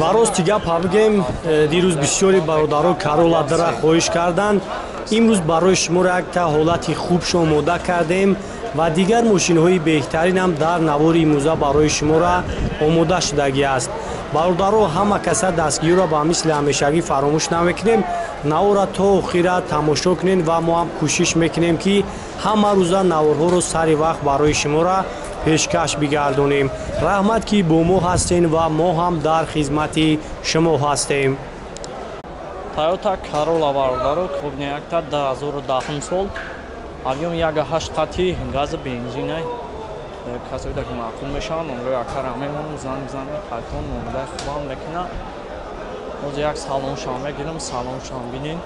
Ва рости гап бигем, дирӯз бисёри бародаро Карола дара хоҳиш карданд. Имрӯз барои шуморо якта ҳолати хубшо омода кардем ва дигар мошинҳои беҳтаринам дар навори имрӯза барои шуморо омода шудагӣ аст. Бародаро, ҳама каса дастгириро ба мисли ҳамешагӣ фаромӯш намекунем. Навора то охира тамошо кунем ва мо ҳам кӯшиш мекунем, ки ҳама рӯза наворҳоро сари вақт барои шуморо пешкаш бигардонем. Раҳмат, ки бо мо ҳастем ва мо ҳам дар хизмати шумо ҳастем. Toyota Corolla бародаро, хуб якта 2010 сол, объем 1.8 қати газ бензин. Касое ки маъқул мешаванд, онро якара мемонам, занг бизанед, қайтон муомилаи хубам мекунад. Ҳозир як салоншам мегирам, салоншам бинед.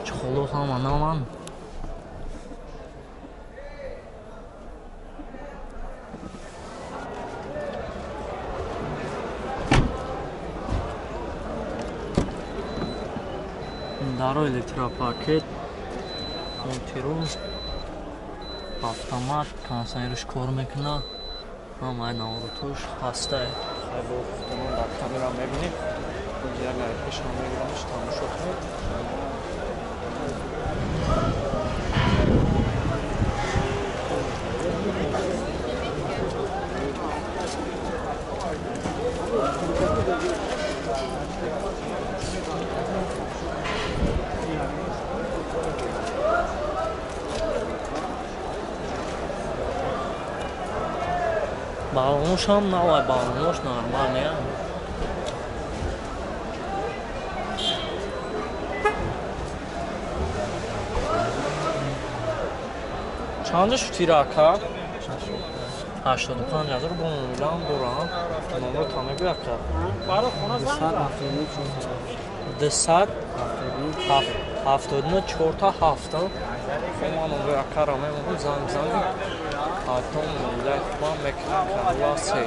Чӣ холо ҳама наман. Даро электропакет, мультирул, автомат, кондиционерш кор мекунад. Ҳамаи наворотош ҳастай. Хайбо худтонон дар камера мебинед. Як пешам мегирамш, тамошо кунед. Балоношам навай, балонош нормальный. Чанд шутира ака? 85 ҳазор бо муомилаам дорам. Номро та мегӯй ака? 279 чорта ҳафта. Ман номрои акаро мемонам, занг бизанед. Ҳатто муомилаи хубам мекунам. Карола се.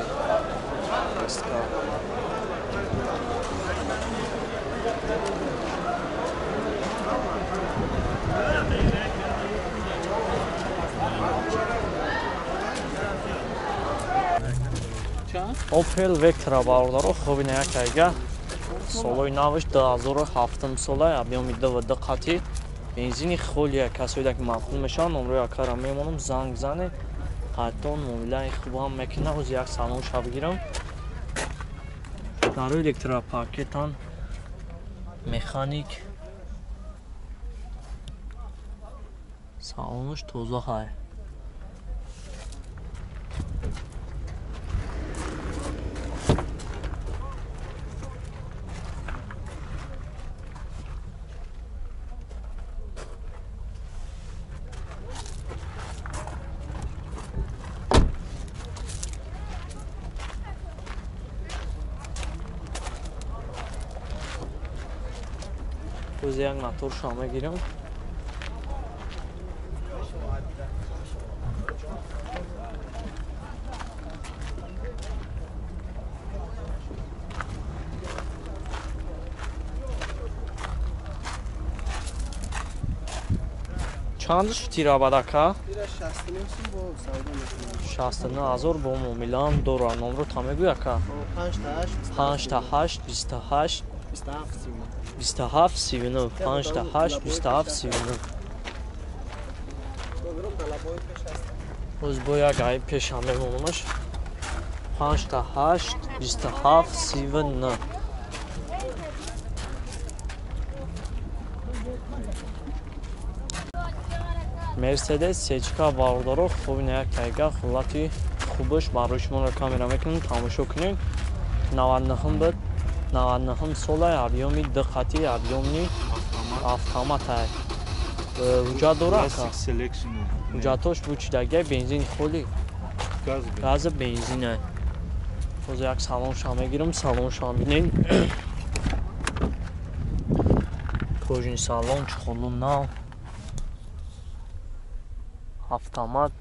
Opel Vectra бародаро, хуб ина як айга. Солои навиш 2007 сола, объеми 2 қати. Бензини холия, касоида ки маъқул мешаванд, номрои акара мемонам, занг бизанед. Ҳатто муомилаи хубам мекунам. Ҳозир як салон шаб гирам. Дарои электропакетан, механик. Салонош тоза ҳай. Ҳозир як моторшо мегирам. Чанд шутира бад ака? 69 ҳазор бо муомилаам дорам. Номро та мегӯй ака? 5 8 28 27 39 5 8 27 39. Боз бо як айб пешам мемонамаш. 5 8 27 39. Мерседес сечка бародаро, хуб ина як тайга ҳолати хубаш барои шуморо камера мекунем, тамошо кунед. 99 буд, 99 сола, объеми 2 қати, объемни автомат. Ҳуҷҷат дора ака? Ҳуҷҷатош бучидагия, бензини холи, гази бензина. Ҳозир як салоншам мегирам, салоншам бинед. Кожини салон чхолу нав, автомат.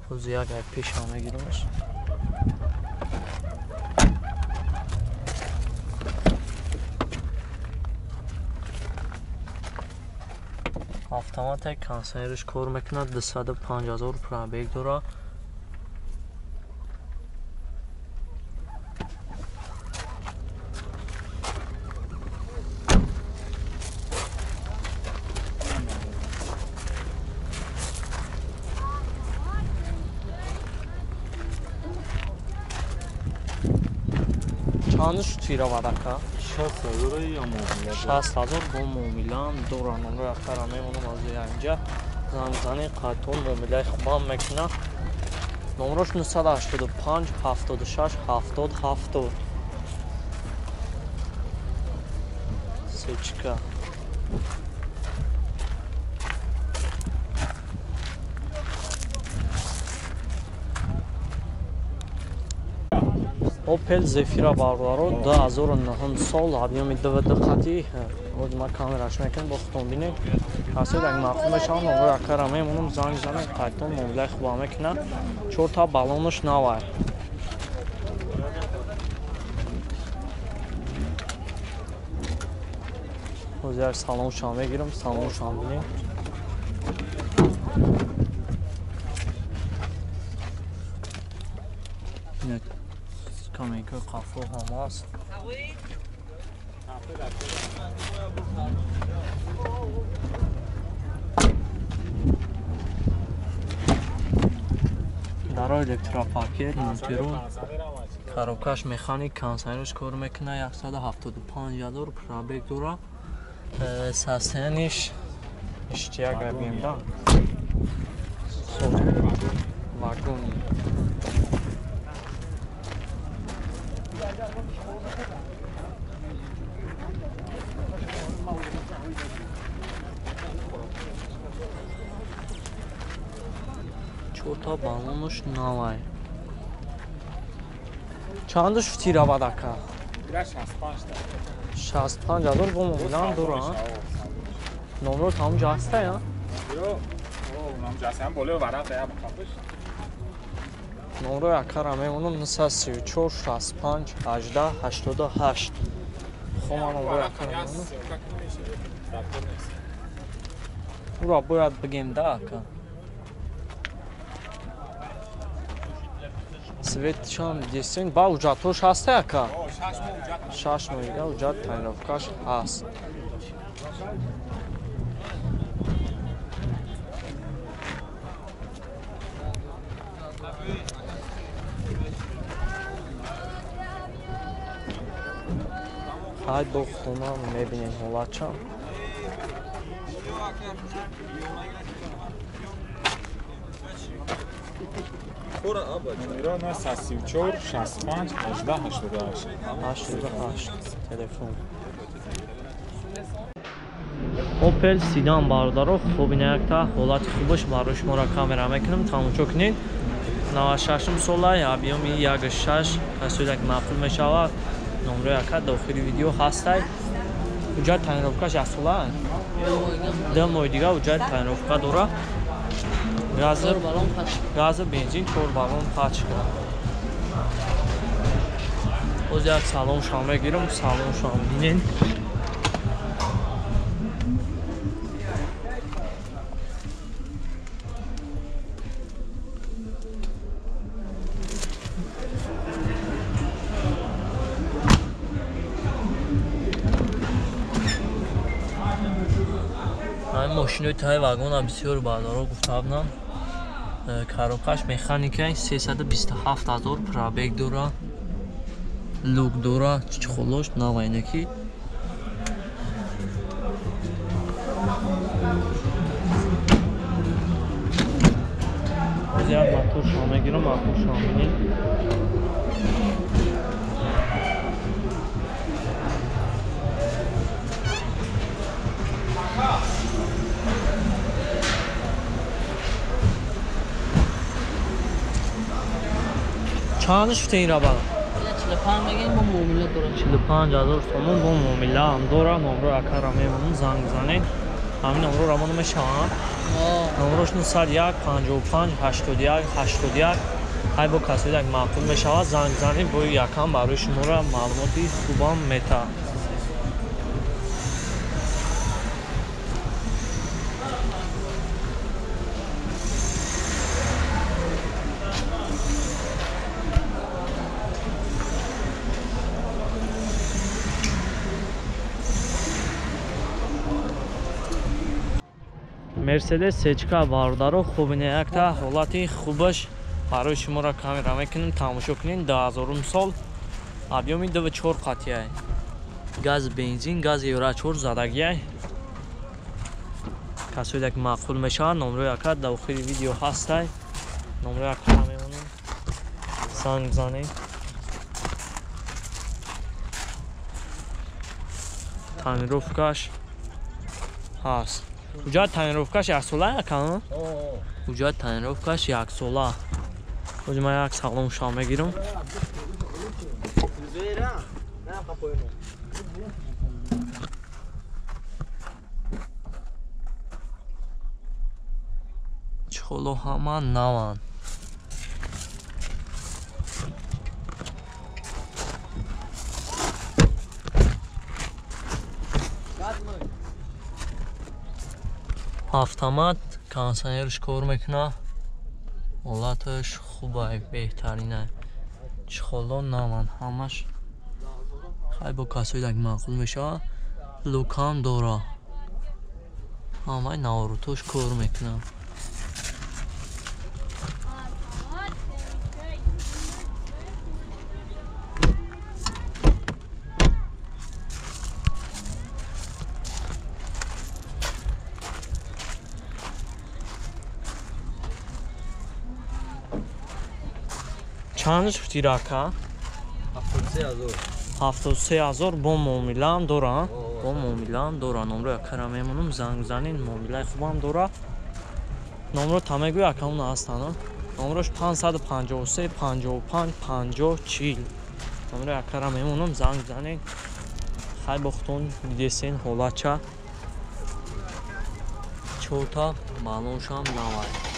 Ҳозир як пешам мегирамаш. Автомат кондиционерш кор мекунад, 205 000 пробег дорад. Чанд шуд равад ака? 60,000 бо муомилаам дорам. Номрои акара мемонам аз инҷа. Занг занед, қайтон муомилаи хубам мекунад. Номрош 985 76 70 70. Сечка. Opel Zafira бародаро 2009 сол объёми 22 қати. Оз ма камераш мекунам, бо худтон бинед. Касои даг маъқул мешаванд, номрои акара мемонам, занг занед, қайтон муомилаи хуба мекунад. 4 та баллонаш навай. Оз як салоншам мегирам, салоншам бинед. Каменкаи қафо ҳам аст. Даро электропакет, мультирул, коробкаш механик, консайнерш кор мекунад, 175,000 пробег дора. Состояниш иштияк мебинем да. Вагони. Чорта баллонуш навай. Чанду шуд равад ака? 65,000 бо муомилаам дора. Номро тамом ҷаста я? Номрои акара мемонам 934 65 18 88. Хо ман номрои акара мемонам. Ура бояд бигем да ака. Светшам десен ба уҷатош ҳаста ака? 6 моҳ дига уҷат тайновкаш ҳаст. Ҳай бо хона мебинем ҳолатшам. Номера 934 65 18 88. 88 телефон. Opel Sedan бародаро, хуб ина якта ҳолати хубаш барои шуморо камера мекунам, тамошо кунед. 96 сола, объёми 1.6, касои як маъқул мешавад. Номрои ака дохили видео ҳастай. Уҷат тайновкаш як сола? 2 моҳи дига уҷат тайновка дора. Газы бензин 4 баллон пачка. Оз як салоншам мегирам, салоншам бинед. Мошинои таи вагона бисёр бародаро гуфтабнам. Коробкаш механика 327,000 пробег дора. Люк дора, чехолош навайнаки. Як моторшо мегирам, моторшо бинед. Чанд шуд ин рабад? 45 мегем бо муомила дорам. 45,000 сомон бо муомила ҳам дора. Номрои акара мемонам, занг занед. Ҳамин номро равона мешаванд. Номрош 901 55 81 81. Ҳай бо касои як маъқул мешавад, занг занед, бо якам барои шуморо маълумоти хубам метаҳад. Мерседес Сечка бародаро, хуб ина якта ҳолати хубаш барои шуморо камера мекунем, тамошо кунед. 2000 сол, Объёми 2,4 қатияй. Газ бензин, газ Евро 4 задагияй. Касоида ки маъқул мешавад, номрои ака дар охири видео ҳастай. Номрои акара мемонем. Занг бизанед. Тонировкаш ҳаст. Уҷа тонировкаш яксола ака? Уҷа тонировкаш яксола. Ози ман як салон шав мегирам. Чхоло ҳама наванд. Автомат кондиционерш кор мекуна. Ҳолаташ хубай, беҳтаринай. Чхоло наванд ҳамаш. Хай бо касоида ки маъқул мешавад, лукам дора. Ҳамаи наворотош кор мекунад. Чанд шуд рака? 73000. 73000 бо муомилаам дора. Бо муомилаам дора. Номро акара мемонам, занг бизанед, муомилаи хубам дора. Номро та мегӯй акаун ҳастан. Номрош 553 55 50 40. Номро акара мемонам, занг бизанед. Хай бохтон дидесен ҳолатча. Чорта балоншам навай.